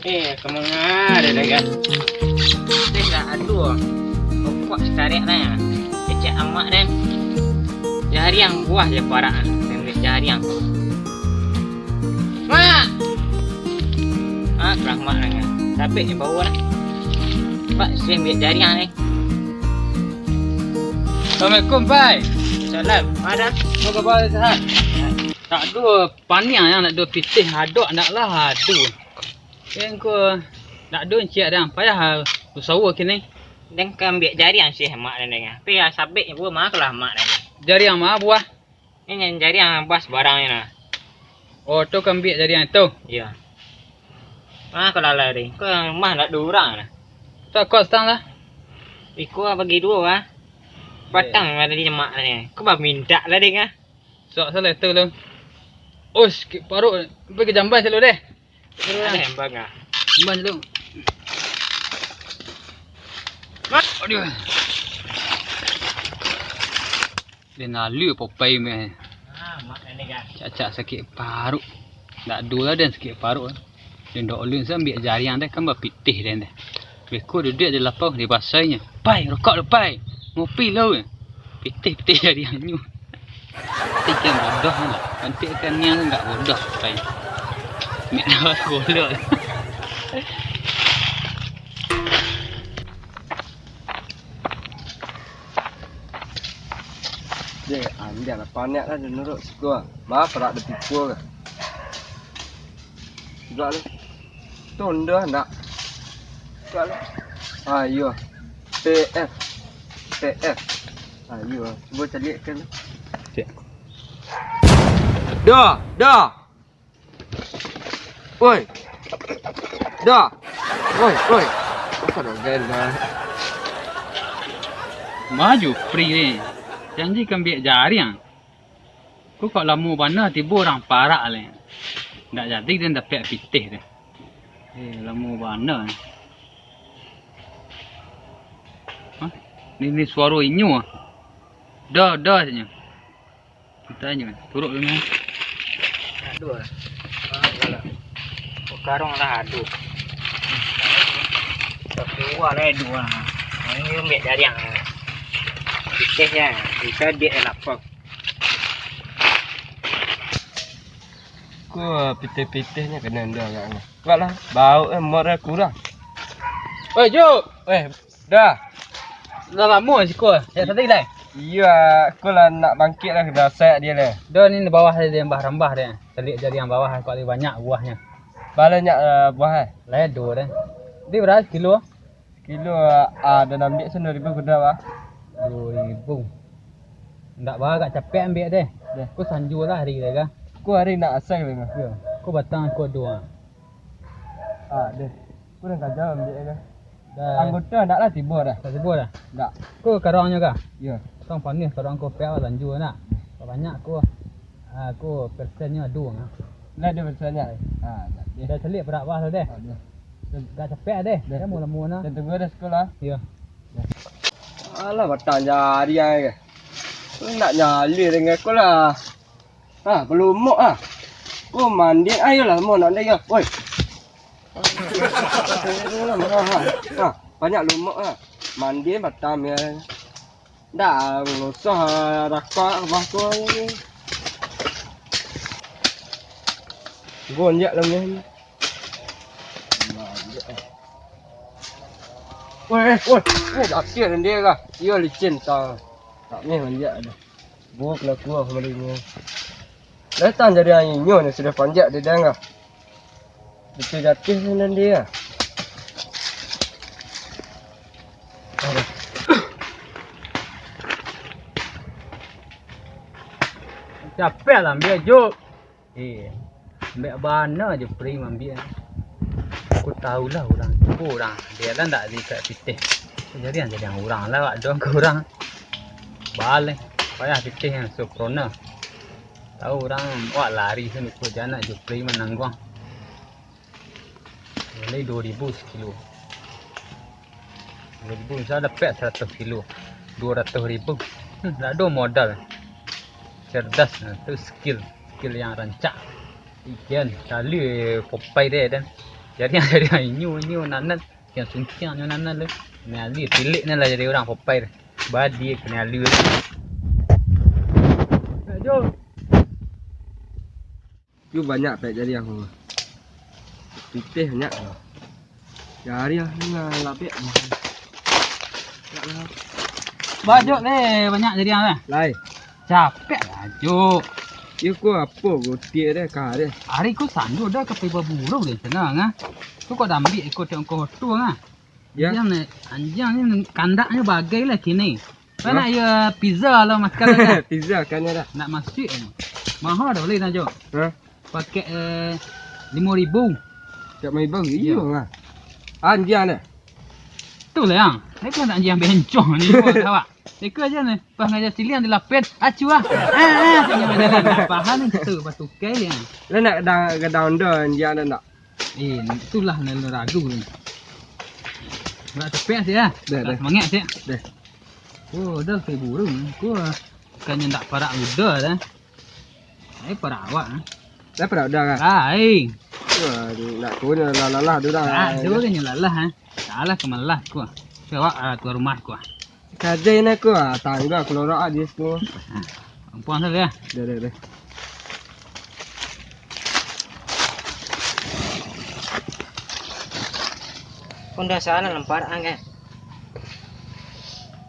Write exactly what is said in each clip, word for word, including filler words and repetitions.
Eh, ka manga den, kan? Teh ndak ado. Rokok sakarek nyo. Kecek amak den. Jariang buah jo parak. Ambiak jariang. Mak! Ah, karamak den, kan? Tapi di bawah lah. Pak, sudah ambiak jariang ni. Assalamualaikum, Pai. Salam. Ada? Apa khabar, sehat? Tak ada. Paniang nan nak duo pitih, adok ndak lah, aduh. Kan ko ndak ado ciek dang, payah usaho kini. Den ka ambiak jariang sih mak den dang. Tapi ya sabik buah mah lah mak den. Jariang mah buah? Ni nan jariang buah sebarang ni nah. Oh, tu ka ambiak jariang tu? Iya. Mah ko lalai deh. Ko rumah ndak ada urang nah. Tak kos tang lah. Iko bagi duo ah. Patang ada di mak ni. Ko bamindak lah deh ah. Sok salah tu lu. Oh, sakik paruk. Pergi jamban selalu deh. Ada hembang ah. Jamban selalu. Aduh. Dia nalu popai meh. Ah, mak ni kan. Cak-cak sakik paruk. Ndak ado lah den sakik paruk. Den dok ulun sambiak jariang deh kan bapitih den deh. Beko duduak di lapau dibasainyo. "Pai, rokok lu, Pai. Ngopi lu." Pitih-pitih jariangnyo. Pitih kan bodoh lah. Kantik kan niang enggak bodoh, Pai. Mek dah bodoh. Deh, anjak lah, panek lah, den nurut siko. Maaf, parak dipukul. Sudah lu. Tunda ndak? Sudah lu. Ayo. P F. P F. Ayo, cubo caliak kan. Cek. Dah, dah. Woi. Dah. Woi, woi. Apa dah gaya dah? Maju, Pri ni. Janji ka ambiak jariang. Ko kok lamo bana tibo urang parak lai. Ndak jadi den dapek pitih tu. Eh, lamo bana. Hah? Ni, ni suaro inyo ah. Dah, dah sajo. Kitanyo, turuk dulu. Aduh. Ah, kalah. Oh, karung lah, aduh. Keluar lah, aduh lah. Ini ambiak jariang. Pitih ya, bisa dia lapor. Ko pitih-pitihnyo kena ando agaknyo. Kuatlah, bau eh, mot eh kurang. Oi, Juk. Eh, dah. Lah lamo siko, eh. Cak tadi lai. Iyo, aku lah nak bangkik lah, dah sayak dia lah. Dah ni di bawah tadi, rambah-rambah dia. Caliak jariang bawah, kok lagi banyak buahnyo. Banyak, eh, buah eh. Lai ado dah. Di bara kilo? Kilo, ah, dah ambiak sen duo ribu kudo, bah. Duo ribu. Ndak bah, agak capek ambiak deh. Deh. Ko sanjo lah hari deh, kah? Ko hari nak asai deh, kah? Yo. Ko batang, ko duo. Ah, deh. Ko dah kajam ambiak, kah? Dah. Anggota ndak lah tibo dah. Tak tibo dah? Ndak. Ko karuangnyo, kah? Yo. Tong panih karuang ko, pek lah sanjo nak. Banyak ko. Ah, ko persennyo duo, ah. Lah, duo persen, eh. Ah, dah, deh. Dah caliak parak bah tu deh. Ah, deh. Dah capek deh. Dah. Kan lamo-lamo nah. Dah tunggu dah sekolah. Iyo. Alah, batang jariang ke. Ko nak nyalih dengan ko lah. Ha, balumok ah. Ko mandi, ayolah, mo nak dek yo. Woi. Ha, ha, ha. Banyak lumok ah. Mandi batang ya. Dah, ngusah rakak bah ko. Gonjak lah ni. Woi, woi, woi, dah kira dia lah. Dia licin tau. Tak meh manjak dah. Buah kelakua kembali ni. Datang jadi anginyo ni sudah panjak dia dah. Betul jatuh ni dia. Capek lah ambiak, Juk. Eh, ambiak bana jo Pri mambiak. Aku tahu lah urang tu, urang dia lah ndak di kat pitih. Jadi jadi urang lah, wak doang ke urang. Baleh, payah pitih yang sempurna. Tahu urang, wak lari sen ukur janak jo Pri manangguang. Nilai duo ribu sekilo. Duo ribu, misal dapek saratus kilo, duo ratus ribu. Hmm, ndak ado modal. Cerdas, nah, tu skill, skill yang rancak. Ikan, cali popai deh, dan. Jariang, jariang, inyo, inyo, nanan. Yang suntiang nyo nanan tu. Ni ali, tilik ni lah jadi urang popai tu. Badi kena ali tu. Jom. Yu banyak pek jariang ko. Pitih banyak. Jariang ni lah labek. Bajok le banyak jariang lah. Lai. Capek lah, Jok. Yu ko apo gotiak deh, ka deh. Ari ko sando dah ka pai baburung deh, tenang ah. Tu kau dah ambiak iko tiok kau tu ah. Ya. Anjiang ni, anjiang ni kandaknyo bagai lah kini. Kau nak yo pizza lah makan lah kan? Pizza kan yo dah. Nak masuk ni. Mahal dah boleh nak, Jok. Ha? Pakai eh, lima ribu. Tiok lima ribu? Iyo lah. Anjiang dah. Tu lah yang. Ni kan anjiang bencong ni awak. Iko aja ni. Pas ngaja cilian di lapet. Acu ah. Ah, ah, senyum aja lah. Paham ni tu patukai ya. Lah nak gadang, gadang dah anjiang dah nak. Eh, itulah nan ragu ni. Nak tepek sih ya. Dah, dah. Semangat sih. Dah. Oh, dah kayak burung. Ku bukannya ndak parak muda dah. Ai parak awak ah. Dah parak muda kan? Ai. Wah, nak turun lalah-lalah tu dah. Ah, tu kan lalah ah. Salah kemelah ku. Awak ah, tuan rumah ku. Kajai nak ku ah, tangga keluar ah di situ. Ampuang saja. Dah, dah, dah. Honda sana lempar angin.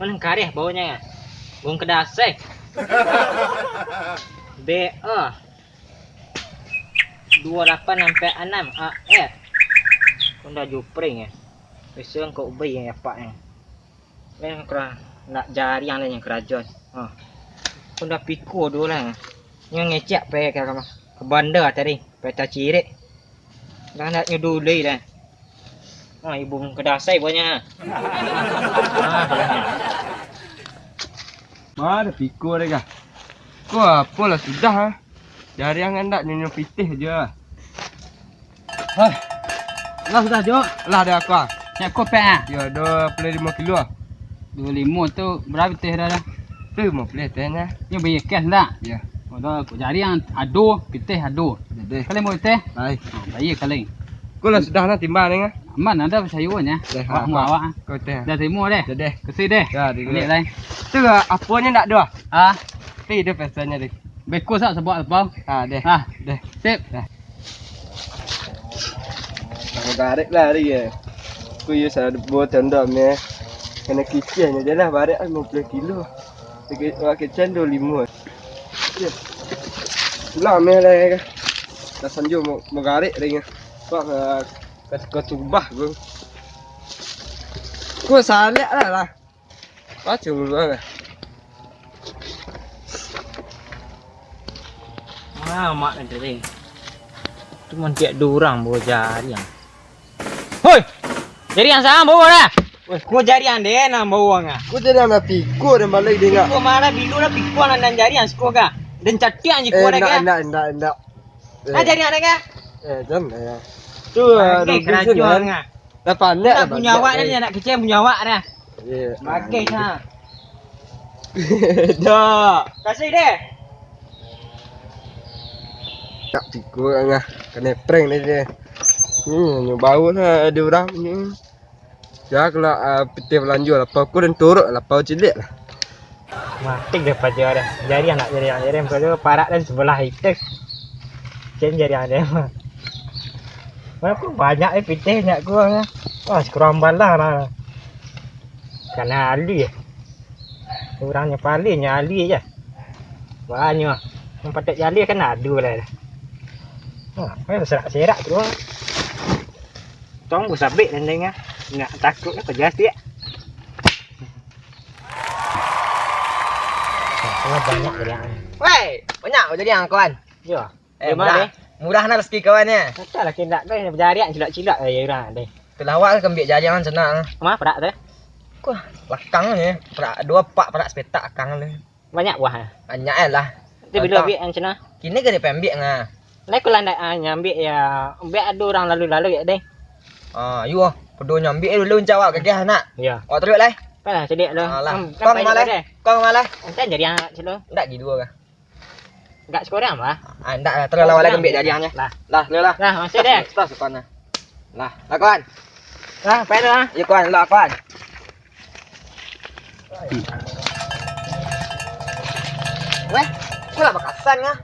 Mana kareh baunya ya? Bung kedasai. B A dua lapan sampai enam A R. Honda Jupring ya. Besok kau ubay ya pak ya. Lah kura nak jariang lah yang karajo. Ha. Pun dah piko dulu lah. Nyo ngecek pe ka, ka, ka bandar tadi, peta cirek. Dah nak nyo dulai lah. Ha, ibu kedasai banyak. Ha, Ma, dah piko deh kah? Ko apolah sudah ah. Jariang andak nyo pitih je. Hah. Lah sudah, Jok. Lah dah aku ah. Nyak ko pek ah. Yo, dua puluh lima kilo ah. Dua lima tu berapa pitih dah dah? Tu lima puluh pitih nya. Nyo bayar cash ndak? Yo. Oh, dah, aku jariang ado, pitih ado. Deh. Kali mau pitih? Lai. Ha, bayar kali. Ko lah sudah nah timbang ni ah. Aman ada percayanya. Deh, awak mau awak ah. Ko teh. Dah terima deh. Deh, deh. Kasih deh. Ya, deh. Balik lai. Tu aponyo ndak ado ah? Ah. Tapi dah pesannya deh. Beko sak sebab apa? Ah, deh. Ah, deh. Sip. Deh. Nak garek lah hari ya. Ku yo sabo tandok meh. Kena kicih nyo je lah barek lima puluh kilo. Sikit wak kecen dua lima. Pulang meh lah ya. Dah sanjo mau, mau garek dah ingat. Wak ke, ke, ke tubah ku. Ku salak lah lah. Baca dulu lah. Ah, mak ni tadi. Tu mantiak dua urang bawa jariang. Hoi! Jariang saan bawa dah? Weh, ko jariang deh nan bawa ngah. Ko jariang nan piko dan balai deh ngah. Ko marah bilu lah piko lah nan jariang siko kah. Dan catiak je ko dah kah. Indak, indak, indak. Nah, jariang dah kah? Eh, jan lah ya. Tu lah, karajo ngah. Dah pandai lah. Punyo awak dah, anak kecil punyo awak dah. Bagai ha. Dah. Kasih deh. Tak piko ngah. Kena prank deh dia. Hmm, nyo bau lah ada orang ni. Ya kalau uh, pitih balanjo lapau ku dan turuk lapau cilik lah. Mati deh paja dah. Jariang nak jariang, jariang paja parak dan sebelah itu. Cen jariang dia mah. Mana pun banyak eh pitih nyak gua. Wah, sekurang balah lah. Karena ahli ya. Orangnya paling ya ahli ya. Banyak. Yang patut jali kan adu lah. Ha, kan serak-serak tu. Tong ku sabik nandeng ah. Nak takut apa jelas dia. Tengah banyak jariang. Weh, banyak jariang kawan. Yo. Eh, murah. Murah nah rezeki kawan ya. Kata lah kindak kau yang berjariak cilak-cilak eh orang deh. Kelawak ke ambil jariang senang. Mah perak tu. Kuah lakang ni. Perak dua pak perak sepetak akang ni. Banyak buah eh. Banyak eh lah. Tapi bila ambil yang cina. Kini gede pembik ngah. Lai ku landak ah nyambik ya, ambik ada orang lalu-lalu ya deh. Ah, yo, pedo nyambik dulu encau awak gagah nak. Ya. Awak teruk lai. Palah cedek lo. Alah. Kong malah. Kong malah. Entah jadi anak celo. Ndak gitu kah? Enggak sekurang bah. Ah, ndak lah, terlalu awak lagi ambil jariannya. Lah. Lah, lah. Lah, masih deh. Stop sepan lah. Lah, lah, kawan. Lah, pai lah. Iyo, kawan, lah, kawan. Weh, kau lah bakasan kah?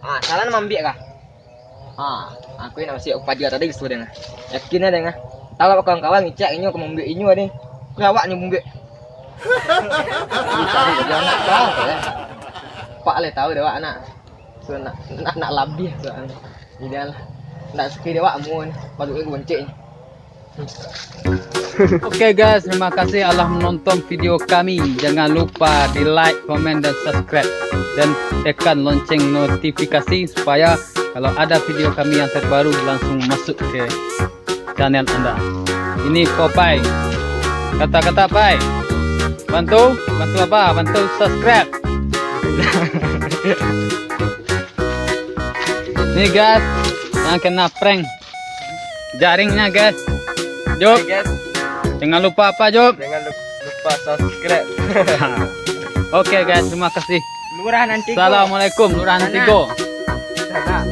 Ah, salah nak mambiak kah? Ah, aku nak masuk upaja tadi sudah deh. Yakin deh, ah. Tahu apa kawan-kawan ngicak inyo, aku mambiak inyo deh. Kau awak nyo mambiak. Pak leh tahu deh awak nak. So, nak, nak, nak labiah tu. Idalah. Nak sakali deh awak amun. Patut aku bonceng. Oke guys, terima kasih alah menonton video kami. Jangan lupa di like, komen, dan subscribe. Dan tekan lonceng notifikasi supaya kalau ada video kami yang terbaru langsung masuk ke channel anda. Ini Popeye. Kata-kata Pai. Bantu, bantu apa? Bantu subscribe. Nih guys, yang kena prank. Jaringnya guys. Jop. Oke, guys. Jangan lupa apa, Jop? Jangan lup- lupa subscribe. Oke guys, terima kasih. Lurah nanti. Assalamualaikum, Lurah nanti go. Sana.